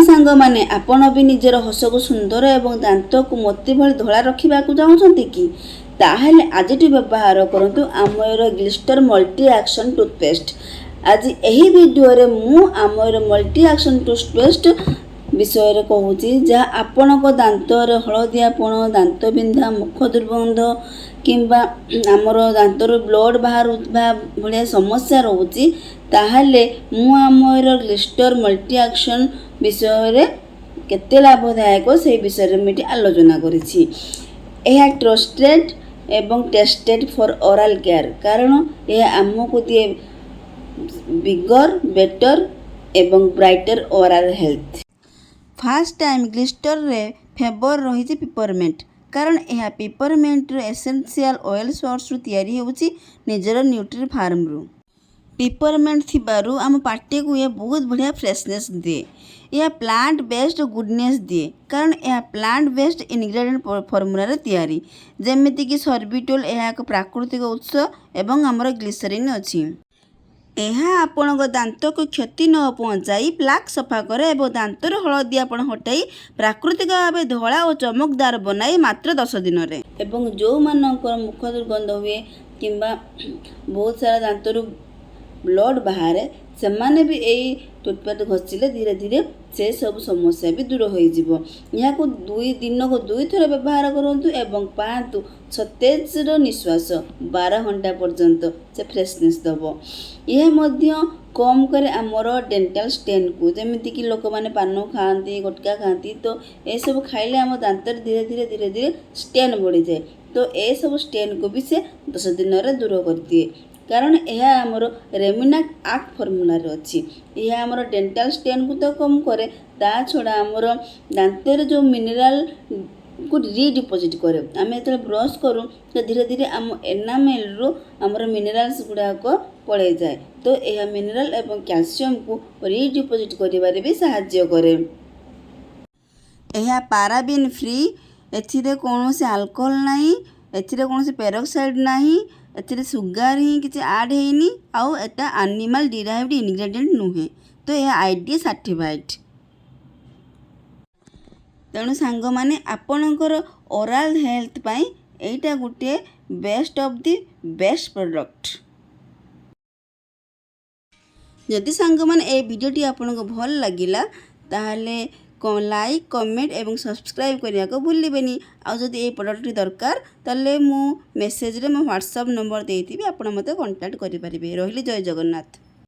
ସାଙ୍ଗମାନେ, ଆପଣ ବି ନିଜର ହସକୁ ସୁନ୍ଦର ଏବଂ ଦାନ୍ତକୁ ମୋତି ଭଳି ଧଳା ରଖିବାକୁ ଚାହୁଁଛନ୍ତି କି? ତାହେଲେ ଆଜିଠୁ ବ୍ୟବହାର କରନ୍ତୁ ଆମୱେର ଗ୍ଲିଷ୍ଟର ମଲ୍ଟି ଆକ୍ସନ୍ ଟୁଥପେଷ୍ଟ। ଆଜି ଏହି ଭିଡ଼ିଓରେ ମୁଁ ଆମୱେର ମଲ୍ଟି ଆକ୍ସନ୍ ଟୁଥପେଷ୍ଟ ବିଷୟରେ କହୁଛି, ଯାହା ଆପଣଙ୍କ ଦାନ୍ତରେ ହଳଦିଆପଣ, ଦାନ୍ତ ବିନ୍ଧା, ମୁଖ ଦୁର୍ଗନ୍ଧ କିମ୍ବା ଆମର ଦାନ୍ତରୁ ବ୍ଲଡ଼ ବାହାରୁଥିବା ଭଳିଆ ସମସ୍ୟା ରହୁଛି, ତାହେଲେ ମୁଁ ଆମୱେର ଗ୍ଲିଷ୍ଟର ମଲ୍ଟି ଆକ୍ସନ୍ ବିଷୟରେ କେତେ ଲାଭଦାୟକ, ସେହି ବିଷୟରେ ମୁଁ ଏଠି ଆଲୋଚନା କରିଛି। ଏହା ଟ୍ରଷ୍ଟେଡ୍ ଏବଂ ଟେଷ୍ଟେଡ୍ ଫର୍ ଓରାଲ୍ କେୟାର, କାରଣ ଏହା ଆମକୁ ଦିଏ ବିଗର, ବେଟର ଏବଂ brighter oral health. First time ଗ୍ଲିଷ୍ଟରରେ ଫ୍ଲେଭର ରହିଛି ପିପରମେଣ୍ଟ, କାରଣ ଏହା ପିପରମେଣ୍ଟର ଏସେନ୍ସିଆଲ ଅଏଲ୍ ସୋର୍ସରୁ ତିଆରି ହେଉଛି ନିଜର ନ୍ୟୁଟ୍ରି ଫାର୍ମରୁ। ପିପରମେଣ୍ଟ ଥିବାରୁ ଆମ ପାଟିକୁ ଏହା ବହୁତ ବଢ଼ିଆ ଫ୍ରେଶନେସ୍ ଦିଏ। ଏହା ପ୍ଲାଣ୍ଟ ବେସ୍ଡ ଗୁଡନେସ୍ ଦିଏ, କାରଣ ଏହା ପ୍ଲାଣ୍ଟ ବେସ୍ଡ ଇନଗ୍ରେଡ଼ିଏଣ୍ଟ ଫର୍ମୁଲାରେ ତିଆରି, ଯେମିତିକି ସର୍ବିଟୋଲ। ଏହା ଏକ ପ୍ରାକୃତିକ ଉତ୍ସ ଏବଂ ଆମର ଗ୍ଲିସରିନ୍ ଅଛି। ଏହା ଆପଣଙ୍କ ଦାନ୍ତକୁ କ୍ଷତି ନ ପହଞ୍ଚାଇ ପ୍ଲାକ୍ ସଫା କରେ ଏବଂ ଦାନ୍ତରୁ ହଳଦିଆପଣ ହଟାଇ ପ୍ରାକୃତିକ ଭାବେ ଧଳା ଓ ଚମକଦାର ବନାଏ ମାତ୍ର 10 ଦିନରେ। ଏବଂ ଯେଉଁମାନଙ୍କର ମୁଖ ଦୁର୍ଗନ୍ଧ ହୁଏ କିମ୍ବା ବହୁତ ସାରା ଦାନ୍ତରୁ ବ୍ଲଡ଼ ବାହାରେ, ସେମାନେ ବି ଏଇ ଟୁଥପେଷ୍ଟ ଘଷିଲେ ଧୀରେ ଧୀରେ ସେସବୁ ସମସ୍ୟା ବି ଦୂର ହୋଇଯିବ। ଏହାକୁ ଦିନକୁ ଦୁଇଥର ବ୍ୟବହାର କରନ୍ତୁ ଏବଂ ପାଆନ୍ତୁ ସତେଜର ନିଶ୍ୱାସ। 12 ଘଣ୍ଟା ପର୍ଯ୍ୟନ୍ତ ସେ ଫ୍ରେଶନେସ୍ ଦେବ। ଏହା ମଧ୍ୟ କମ୍ କରେ ଆମର ଡେଣ୍ଟାଲ ଷ୍ଟେନ୍କୁ। ଯେମିତିକି ଲୋକମାନେ ପାନ ଖାଆନ୍ତି, ଗୁଟକା ଖାଆନ୍ତି, ତ ଏସବୁ ଖାଇଲେ ଆମ ଦାନ୍ତରେ ଧୀରେ ଧୀରେ ଧୀରେ ଧୀରେ ଷ୍ଟେନ୍ ବଢ଼ିଯାଏ। ତ ଏସବୁ ଷ୍ଟେନ୍କୁ ବି ସେ 10 ଦିନରେ ଦୂର କରିଦିଏ, କାରଣ ଏହା ଆମର ରେମିନାକ୍ ଆକ୍ଟ ଫର୍ମୁଲାରେ ଅଛି। ଏହା ଆମର ଡେଣ୍ଟାଲ ଷ୍ଟେନ୍କୁ ତ କମ୍ କରେ, ତା ଛଡ଼ା ଆମର ଦାନ୍ତରେ ଯେଉଁ ମିନେରାଲକୁ ରିଡିପୋଜିଟ୍ କରେ। ଆମେ ଯେତେବେଳେ ବ୍ରସ୍ କରୁ, ତ ଧୀରେ ଧୀରେ ଆମ ଏନାମେଲରୁ ଆମର ମିନେରାଲ୍ସ ଗୁଡ଼ାକ ପଳେଇଯାଏ। ତ ଏହା ମିନେରାଲ ଏବଂ କ୍ୟାଲସିୟମକୁ ରିଡିପୋଜିଟ୍ କରିବାରେ ବି ସାହାଯ୍ୟ କରେ। ଏହା ପାରାବିନ୍ ଫ୍ରି। ଏଥିରେ କୌଣସି ଆଲକୋହଲ ନାହିଁ, ଏଥିରେ କୌଣସି ପେରୋକ୍ସାଇଡ଼୍ ନାହିଁ, ଏଥିରେ ସୁଗାର ହିଁ କିଛି ଆଡ଼୍ ହେଇନି ଆଉ ଏଟା ଆନିମାଲ୍ ଡିରାଇଭ୍ଡ ଇନଗ୍ରେଡ଼ିଏଣ୍ଟ ନୁହେଁ। ତ ଏହା ଆଇଡି ସାର୍ଟିଫାଇଡ଼୍। ତେଣୁ ସାଙ୍ଗମାନେ, ଆପଣଙ୍କର ଓରାଲ୍ ହେଲ୍ଥ ପାଇଁ ଏଇଟା ଗୋଟିଏ best of the best product। ଯଦି ସାଙ୍ଗମାନେ, ଏ ଭିଡ଼ିଓଟି ଆପଣଙ୍କୁ ଭଲ ଲାଗିଲା, ତାହେଲେ ଲାଇକ୍, କମେଣ୍ଟ ଏବଂ ସବସ୍କ୍ରାଇବ୍ କରିବାକୁ ଭୁଲିବେନି। ଆଉ ଯଦି ଏଇ ପ୍ରଡ଼କ୍ଟଟି ଦରକାର, ତାହେଲେ ମୁଁ ମେସେଜରେ ମୋ ହ୍ୱାଟ୍ସଆପ୍ ନମ୍ବର ଦେଇଥିବି, ଆପଣ ମୋତେ କଣ୍ଟାକ୍ଟ କରିପାରିବେ। ରହିଲି, ଜୟ ଜଗନ୍ନାଥ।